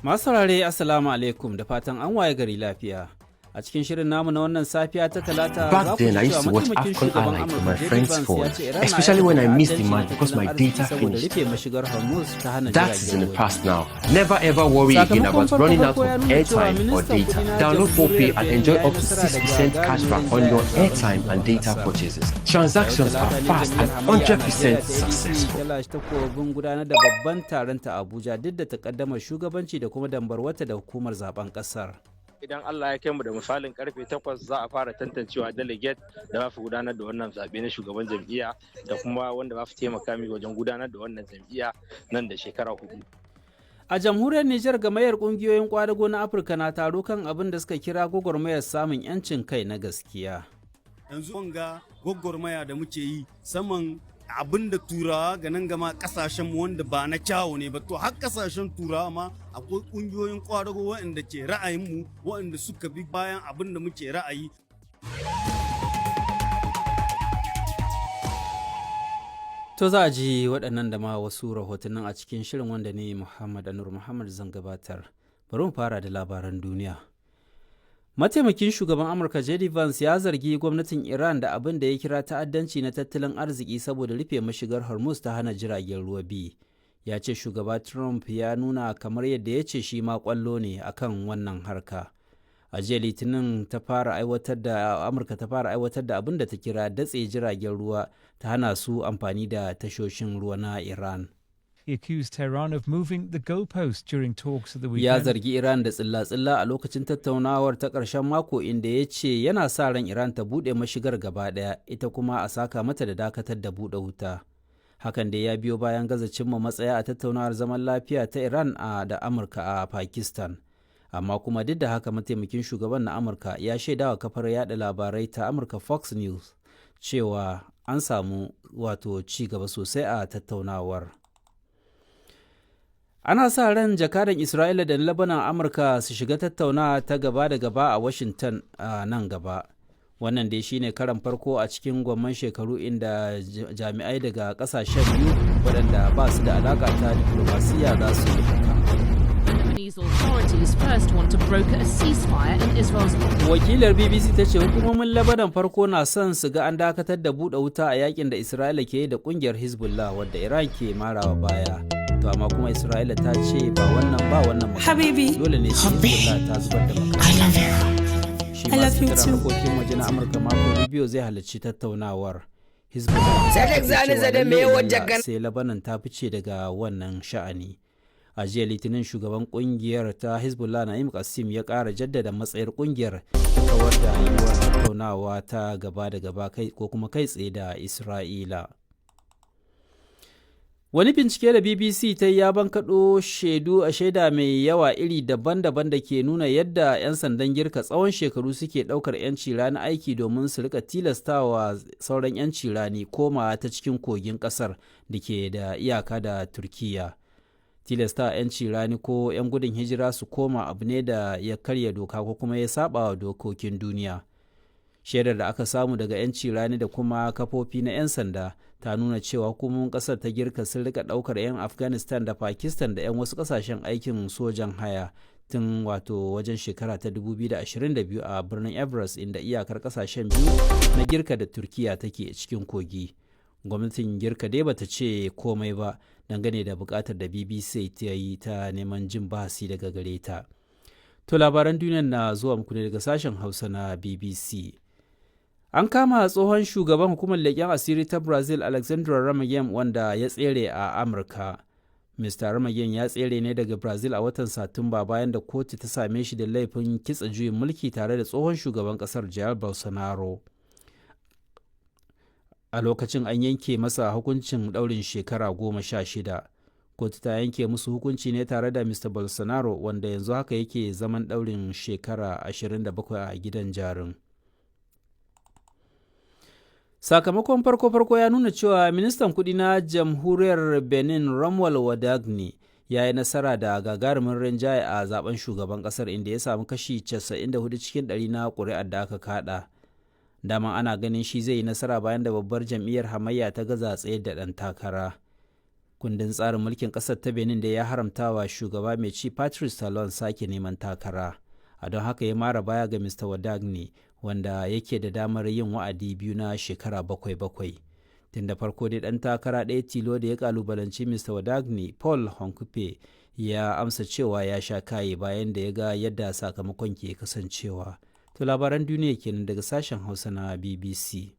Masu saurare, Assalamu alaikum, da fatan an waye gari lafiya. A cikin shirin namu na wannan safiya ta Talata, za Back ku then, ji I used cewa to watch mataimakin AFCON shugaban highlights on Amurka my JD friend's Vance ya phone, ce Iran na especially when I aikata missed the ta'addanci na match because tattalin my arziki data saboda finished. rufe mashigar Hormuz ta hana That is jiragen in the ruwa. past now. Never ever worry again Sakamakon about running out farko-farko ya of nuna cewa airtime or ministan data. kudi na Download 4Pay jamhuriyar and Benin enjoy ya yi up to nasara da 6% gagarumin cashback on rinjaye your a zaben airtime and shugaban data kasar. purchases. A yau Transactions are Talata ne fast jam'iyyar and hamayya a 100% Najeriya ta ADC successful. ta lashe takobin gudanar da babban taron ta a Abuja duk da takaddamar shugabanci da kuma dambarwata da hukumar zaben kasar. Idan Allah ya kai mu da misalin karfe 8 za a fara tantancewa delegate da za su gudanar da wannan zaɓe na shugaban jam'iyya da kuma wanda za su taimaka mi wajen gudanar da wannan jam'iyya nan da shekara 4. A jamhuriyar Nijar, gamayyar kungiyoyin kwadago na Afirka na taro kan abin da suka kira gwagwarmayar samun 'yancin kai na gaskiya. Yanzu wanga gwagwarmaya da muke yi saman abin da Turawa ga nan gama kasashen mu wanda ba na kyawu ne ba, to har kasashen Turawa ma akwai kungiyoyin kwadago waɗanda ke ra'ayin mu, waɗanda suka bi bayan abin da muke ra'ayi. To, za a ji waɗannan da ma wasu rahotannin a cikin shirin wanda ne Muhammad Anur Muhammad zan gabatar. Bari mu fara da labaran duniya. Mataimakin shugaban Amurka JD Vance ya zargi gwamnatin Iran da abin da ya kira ta'addanci na tattalin arziki saboda rufe mashigar Hormuz ta hana jiragen ruwa bi. Ya ce shugaba Trump ya nuna kamar yadda ya ce shi ma kwallo ne akan wannan harka. A jiya Litinin ta fara aiwatar da Amurka ta fara aiwatar da abin da ta kira datse jiragen ruwa ta hana su amfani da tashoshin ruwa na Iran. He accused Tehran of moving the goalpost during talks at the Ya weekend. zargi Iran da tsilla-tsilla a lokacin tattaunawar ta ƙarshen mako, inda ya ce yana sa ran Iran ta buɗe mashigar gaba ɗaya, ita kuma a saka mata da dakatar da buɗe wuta. Hakan dai ya biyo bayan gaza cimma matsaya a tattaunawar zaman lafiya ta Iran a da Amurka a Pakistan. Amma kuma duk da haka, mataimakin shugaban na Amurka ya shaidawa kafar yada labarai ta Amurka Fox News cewa an samu wato ci gaba sosai a tattaunawar. Ana sa ran jakadan Isra'ila da na Lebanon Amurka su shiga tattaunawa ta gaba da gaba a Washington a nan gaba. Wannan dai shine karan farko a cikin gwamman shekaru inda jami'ai daga kasashen biyu waɗanda ba su da alaƙa ta diplomasiya za su yi haka. Lebanese authorities first want to broker a ceasefire in Israel's Wakilar BBC ta ce hukumomin Lebanon farko na son su ga an dakatar da buɗe wuta a yakin da Isra'ila ke yi da ƙungiyar Hezbollah wadda Iran ke marawa baya. To amma kuma Isra'ila ta ce ba wannan ba wannan magana. Habibi. Dole ne sai Hezbollah ta zubar da makamai. I love you. Shi I ma love you sakataren too. harkokin waje na Amurka Marco Rubio zai halarci tattaunawar. Hezbollah ta Sadek ce Zane cewa Zade lalle me ilalla wajen gan- sai Lebanon ta fice daga wannan sha'ani. A jiya Litinin shugaban kungiyar ta Hezbollah Na'im Qassem ya ƙara jaddada matsayar kungiyar ta kawar da yiwuwar tattaunawa ta gaba da gaba kai ko kuma kai tsaye da Isra'ila. Wani bincike da BBC ta yi ya bankaɗo shaidu a shaida mai yawa iri daban-daban da ke nuna yadda 'yan sandan Girka tsawon shekaru suke ɗaukar 'yanci rani aiki domin su rika tilastawa sauran 'yanci rani komawa ta cikin kogin ƙasar da ke da iyaka da Turkiyya. Tilasta 'yanci rani ko 'yan gudun hijira su koma abu ne da ya karya doka ko kuma ya saba wa dokokin duniya. Shaidar da aka samu daga 'yanci rani da kuma kafofi na 'yan sanda ta nuna cewa hukumomin kasar ta Girka sun rika daukar 'yan Afghanistan da Pakistan da 'yan wasu kasashen aikin sojan haya tun wato wajen shekara ta 2022 a birnin Everest, inda iyakar kasashen biyu na Girka da Turkiya take cikin kogi. Gwamnatin Girka dai bata ce komai ba dangane da bukatar da BBC ta yi ta neman jin bahasi daga gare ta. To, labaran duniyar na zuwa muku ne daga sashen Hausa na BBC. An kama tsohon shugaban hukumar leƙen asiri ta Brazil Alexandre Ramagem wanda ya tsere a Amurka. Mr. Ramagem ya tsere ne daga Brazil a watan Satumba bayan da kotu ta same shi da laifin kitsa juyin mulki tare da tsohon shugaban ƙasar Jair Bolsonaro. A lokacin an yanke masa hukuncin ɗaurin shekara 16. Kotu ta yanke musu hukunci ne tare da Mr. Bolsonaro wanda yanzu haka yake zaman ɗaurin shekara 27 a gidan jarin. Sakamakon farko-farko ya nuna cewa ministan kudi na jamhuriyar Benin Romuald Wadagni ya yi nasara da gagarumin rinjaye a zaben shugaban kasar, inda ya samu kashi 94 cikin 100 na kuri'ar da aka kada. Dama ana ganin shi zai yi nasara bayan da babbar jam'iyyar hamayya ta gaza tsayar da ɗan takara. Kundin tsarin mulkin ƙasar ta Benin da ya haramta wa shugaba mai ci Patrice Talon sake neman takara. A don haka ya mara baya ga Mr. Wadagne wanda yake da damar yin wa'adi biyu na shekara bakwai bakwai. Tun da farko dai ɗan takara ɗaya tilo da ya kalubalanci Mr. Wadagne, Paul Honkupe, ya amsa cewa ya sha kaye bayan da ya ga yadda sakamakon ke kasancewa. To labaran duniya kenan daga sashen Hausa na BBC.